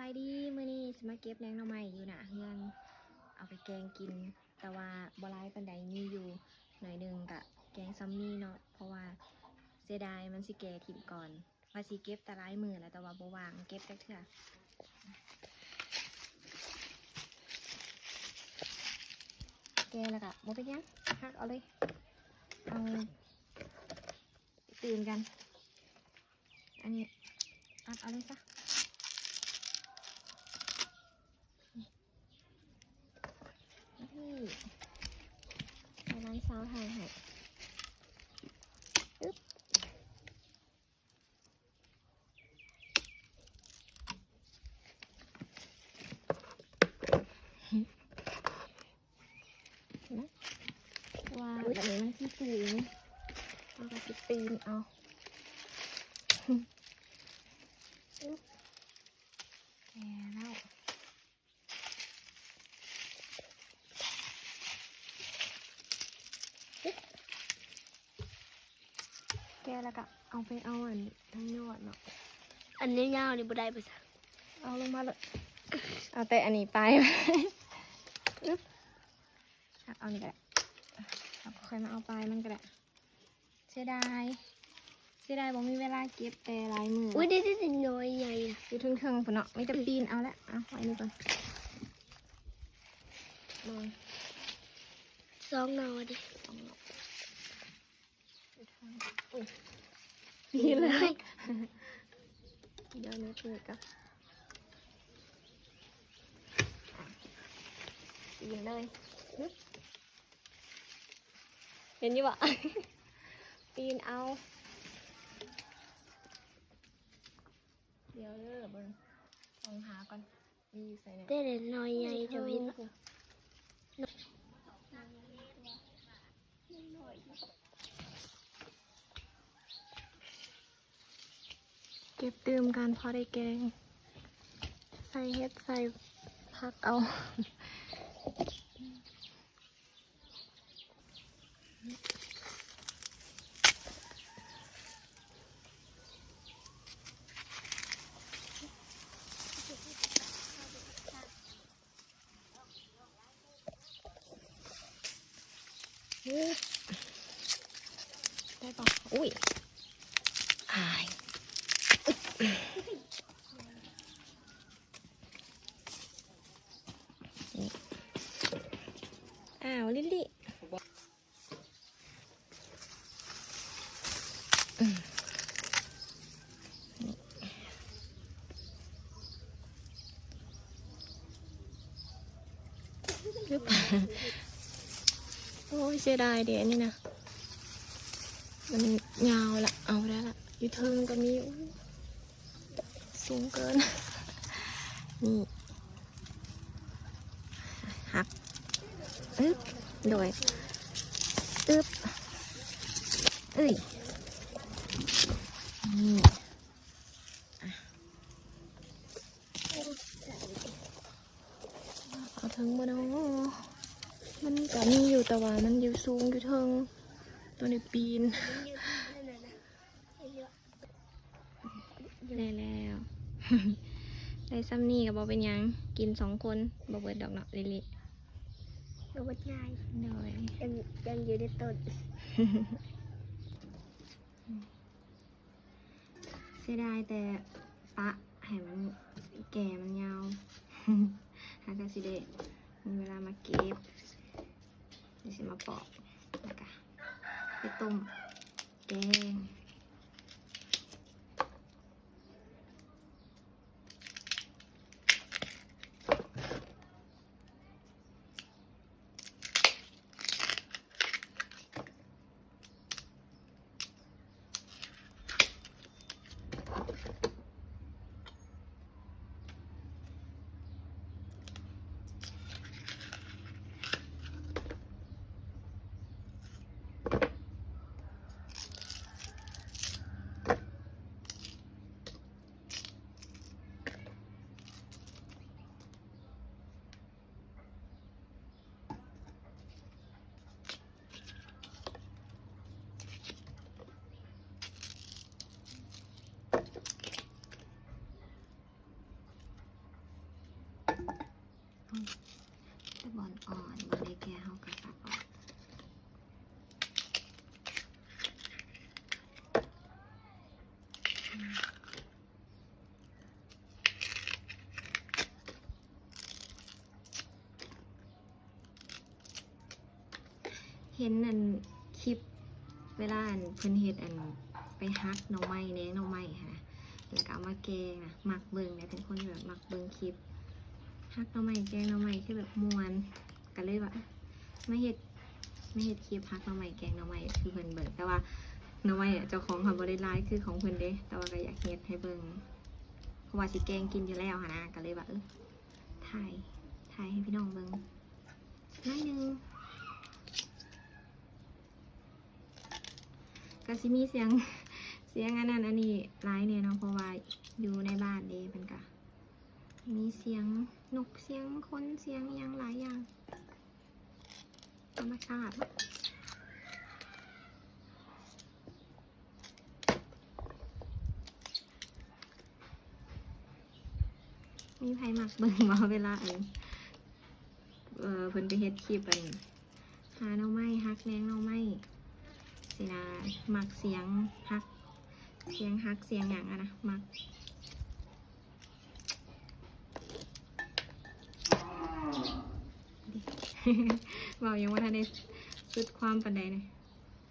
ສະບາຍດີ ມື້ນີ້ຊິມາເກັບແນງໜໍ່ໄມ້ຢູ່ໜ້າເຮືອນ ເອົາໄປແກງກິນ ແຕ່ວ່າບໍ່ຫຼາຍປານໃດ ມີຢູ່ໜ້ອຍໜຶ່ງ ກະແກງຊ່ຳນີ້ເນາະ ເພາະວ່າເສຍດາຍ ມັນຊິແກ່ຖິ້ມກ່ອນ. ວ່າຊິເກັບແຕ່ຫຼາຍມື້ແລ້ວ ແຕ່ວ່າບໍ່ວ່າງເກັບຈັກເທື່ອ. ແກ່ແລ້ວກະບໍ່ເປັນຫຍັງ ຫັກເອົາເລີຍ ເອົາຕື່ມກັນ ອັນນີ້ອັດເອົາເລີຍຊະ. ນີ້ ໃຫ້ຫຼານສາວຖ່າຍໃຫ້ ອຶບ ວ່າອັນນີ້ມັນຊິສູງ ເຮົາກະຊິປີນເອົາ ອຶບ ແກ່ແລ້ວ. ແກ່ແລ້ວກະເອົາໄປເອົາອັນທາງຍອດເນາະ ອັນຍາວໆນີ້ບໍ່ໄດ້ບໍ່ຊະ ເອົາລົງມາເລີຍ ເອົາແຕ່ອັນນີ້ປາຍ ອຶບ ເອົານີ້ກະໄດ້ ເຮົາກະຄ່ອຍມາເອົາປາຍມັນກະໄດ້. ເສຍດາຍ ເສຍດາຍບໍ່ມີເວລາເກັບແຕ່ຫຼາຍມື້ ອຸ້ຍ ເດໆໆ ໜໍ່ໃຫຍ່ ຢູ່ເທິງໆພຸ້ນເນາະ ມີແຕ່ປີນເອົາແຫຼະ ເອົາໄວ້ນີ້ກ່ອນ ສອງໜໍ່ເດ ສອງໜໍ່ ອຸ້ຍ ປີນເລີຍ ດຽວນີ້ປີນກ່ອນ ປີນເລີຍ ເຫັນຢູ່ບໍ່? ປີນເອົາ ດຽວເດີ ເບິ່ງ ສ່ອງຫາກ່ອນ ມີຢູ່ໃສແດ່? ແຕ່ໜໍ່ໃຫຍ່ຈະເຫັນ ເກັບຕື່ມກັນ ພໍໄດ້ແກງ ໃສ່ເຫັດ ໃສ່ຜັກເອົາ. ໄດ້ບໍ່? ອຸ້ຍ ອາຍ ນີ້ ອ້າວ ລິລລີ ອືມ ໂອ້ຍ ເສຍດາຍເດ ອັນນີ້ນະ ມັນຍາວລະ ເອົາໄດ້ລະ ຢູ່ເທິງກະມີ ໂອ້ຍ ສູງເກີນ ນີ້ ຫັກ ອຶບ ໂດຍ ອຶບ ເອີຍ ນີ້ ເອົາເທິງບໍ່ເນາະ ມັນກະມີຢູ່ ແຕ່ວ່າມັນຢູ່ສູງຢູ່ເທິງ ຕ້ອງໄດ້ປີນ. ໄດ້ແລ້ວ ໄດ້ຊ່ຳນີ້ກະບໍ່ເປັນຫຍັງ ກິນສອງຄົນ ບໍ່ເບິດດອກເນາະ ລິລລີ ບໍ່ເບິດງ່າຍ ໂດຍ ຍັງ ຍັງຢູ່ໃນຕົ້ນ ເສຍດາຍແຕ່ປະໃຫ້ມັນແກ່ມັນຍາວ ຫາກະຊິໄດ້ມີເວລາມາເກັບ ດຽວຊິມາປອກ ແລ້ວກະໄປຕົ້ມແກງ. ເ ແຕ່ບ່ອນອ່ອນ ບໍ່ໄດ້ແກະ ເຮົາກໍຕັດອອກ. ເຫັນອັນຄລິບເວລາອັນເພິ່ນເຮັດອັນໄປຫັກໜໍ່ໄມ້ ແນງໜໍ່ໄມ້ຫັ້ນນະ ແລ້ວກໍເອົາມາແກງນະ ມັກເບິ່ງເດ້ ເປັນຄົນທີ່ແບບມັກເບິ່ງຄລິບຫັກໜໍ່ໄມ້ ແກງໜໍ່ໄມ້ ຄືແບບມ່ວນ ກໍເລີຍວ່າ ເອີ ມາເຮັດ ມາເຮັດຄລິບຫັກໜໍ່ໄມ້ ແກງໜໍ່ໄມ້ຄືເພິ່ນເບິ່ງ. ແຕ່ວ່າໜໍ່ໄມ້ເຈົ້າຂອງເຮົາບໍ່ໄດ້ຫຼາຍຄືຂອງເພິ່ນເດ້ ແຕ່ວ່າກໍຢາກເຮັດໃຫ້ເບິ່ງ ເພາະວ່າຊິແກງກິນຢູ່ແລ້ວຫັ້ນນະ ກໍເລີຍວ່າ ເອີ ຖ່າຍ ຖ່າຍໃຫ້ພີ່ນ້ອງເບິ່ງໜ້ອຍໜຶ່ງ. ກໍຊິມີສຽງ ສຽງອັນນັ້ນອັນນີ້ຫຼາຍແດ່ເນາະ ເພາະວ່າຢູ່ໃນບ້ານເດ້ ມັນກະມີສຽງນົກ ສຽງຄົນ ສຽງອີ່ຫຍັງຫຼາຍຢ່າງ ທຳມະຊາດເນາະ. ມີໃຜມັກເບິ່ງບໍ່ ເວລາອັນ ເອີ ເພິ່ນໄປເຮັດຄລິບອັນຫາໜໍ່ໄມ້ ຫັກແນງໜໍ່ໄມ້ຊີ້ນະ ມັກສຽງຫັກ ສຽງຫັກ ສຽງຫຍັງຫັ້ນນະ ມັກ. ເວົ້າຍັງບໍ່ທັນໄດ້ສຸດຄວາມປານໃດນະ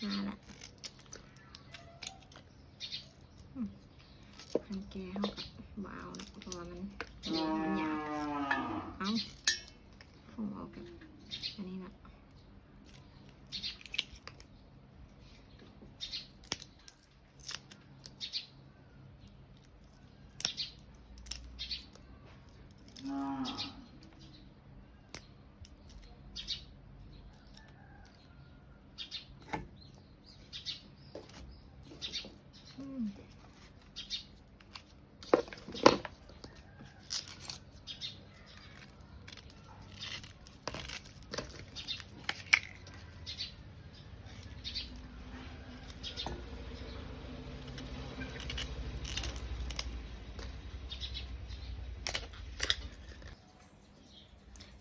ມາລະ. ອືມ ຄັນແກະເຮົາກໍບໍ່ເອົາລະ ເພາະວ່າມັນ ມັນຫຍາບ. ເອົ້າ ຟອງອອກກັບອັນນີ້ລະ.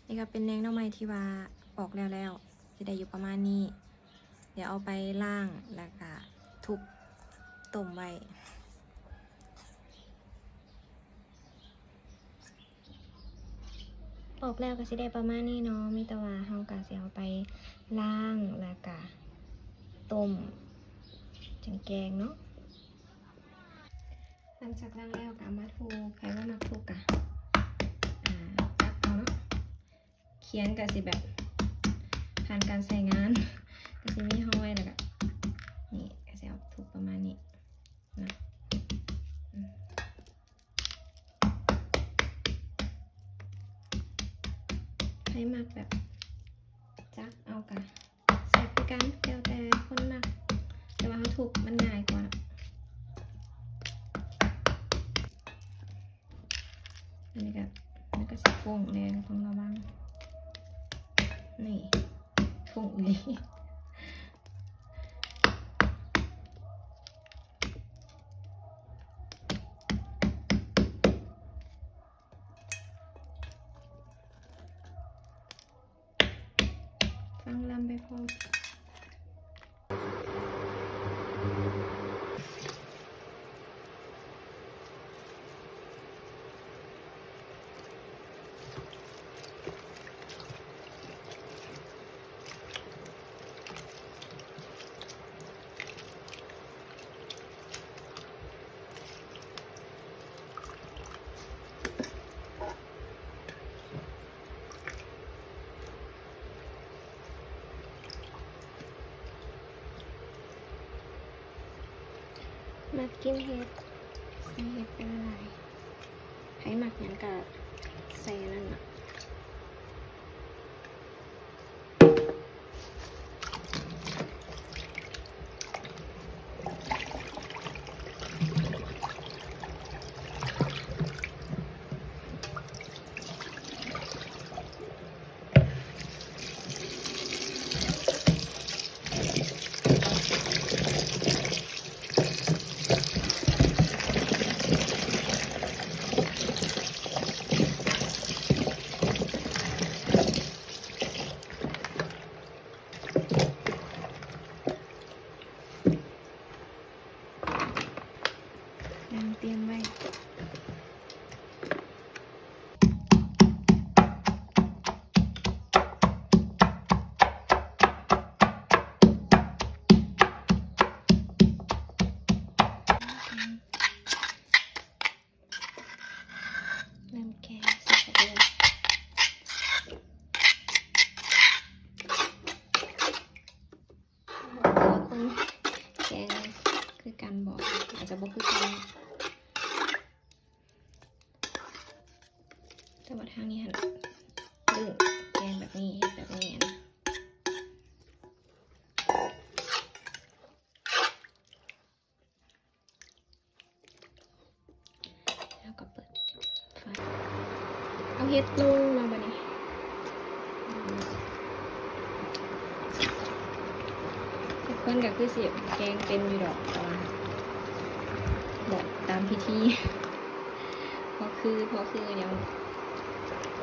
ນີ້ກໍເປັນແນງໜໍ່ໄມ້ທີ່ວ່າປອກແລ້ວໆ ຊິໄດ້ຢູ່ປະມານນີ້. ດຽວເອົາໄປລ້າງ ແລ້ວກະທຸບຕົ້ມໄວ້. ປອກແລ້ວກໍຊິໄດ້ປະມານນີ້ເນາະ ມີແຕ່ວ່າເຮົາກໍຊິເອົາໄປລ້າງ ແລ້ວກະຕົ້ມ ຈັ່ງແກງເນາະ. ຫຼັງຈາກລ້າງແລ້ວກໍເອົາມາທຸບ ໃຜວ່າມັກທຸບກໍ ອ່າ ຈັບເອົາເນາະ. ຂຽງກໍຊິແບບຜ່ານການໃຊ້ງານ ກໍຊິມີຫ້ອຍ ແລ້ວກໍ ນີ້ ກໍຊິເອົາທຸບປະມານນີ້ນະ. ອືມ ໃຜມັກແບບຈັບເອົາກະແຊບຄືກັນ ແລ້ວແຕ່ຄົນມັກ ແຕ່ວ່າເຮົາທຸບມັນງ່າຍກວ່າເນາະ. ອັນນີ້ກໍ ມັນກໍຊິຟົ້ງແດ່ ກໍຕ້ອງລະວັງ. ນີ້ ຟົ້ງອີ່ຫຼີ. ຟັງລຳໄປພ້ອມ. ມັກກິນເຫັດ ໃສ່ເຫັດໄປຫຼາຍໆ ໃຜມັກຫຍັງກະໃສ່ອັນນັ້ນນະ. ເ ແຕ່ວ່າທາງນີ້ຫັ້ນ ແກງແບບນີ້ ເຮັດແບບນີ້ນະ. ແລ້ວກໍເປີດໄຟ ເອົາເຫັດລົງເນາະບາດນີ້. ທຸກຄົນກໍຄືຊິແກງເປັນຢູ່ດອກ ແຕ່ວ່າບອກຕາມພິທີ ພໍຄື ພໍຄື ດຽວ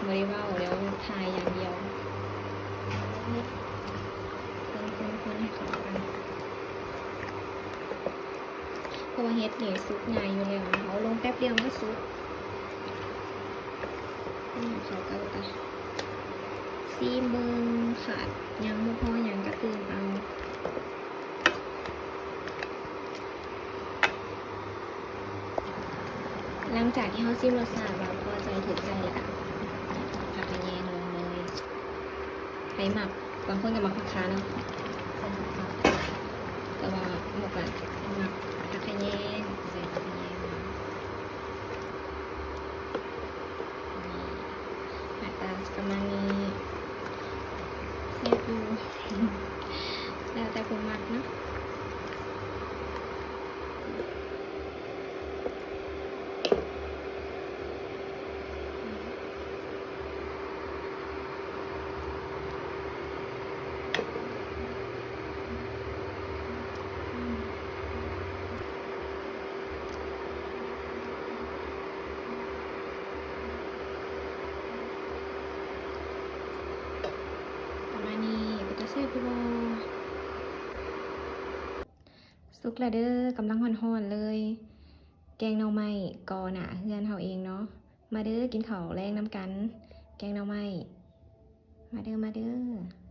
ບໍ່ໄດ້ເວົ້າ ດຽວຖ່າຍຢ່າງດຽວ. ຄົນໆໆ ໃຫ້ເຂົ້າກັນ ເພາະວ່າເຫັດນີ້ສຸກງ່າຍຢູ່ແລ້ວ ເອົາລົງແປັບດຽວມັນກໍສຸກ. ອືມ ເຂົ້າກັນແລ້ວກໍຊີມເບິ່ງ ຂາດຫຍັງບໍ່ພໍຫຍັງກໍຕື່ມເອົາ. ຫຼັງຈາກທີ່ເຮົາຊີມລົດຊາດວ່າພໍໃຈຖືກໃຈແລ້ວກໍຜັກຂະແຍງລົງເລີຍ. ໃຜມັກ ບາງຄົນກໍມັກຜັກຄາເນາະ ແຕ່ວ່າໝົກອະມັກຜັກຂະແຍງ ໃສ່ຜັກຂະແຍງ. ນີ້ ໜ້າຕາປະມານນີ້ ແຊບຢູ່ ແລ້ວແຕ່ຜູ້ມັກເນາະ. ປະມານນີ້ ເປັນຕາແຊບຢູ່ບໍ່? ສຸກແລ້ວເດີ ກຳລັງຮ້ອນໆເລີຍ. ແກງໜໍ່ໄມ້ກໍໜ້າເຮືອນເຮົາເອງເນາະ. ມາເດີ ກິນເຂົ້າແລງນຳກັນ ແກງໜໍ່ໄມ້ ມາເດີ ມາເດີ.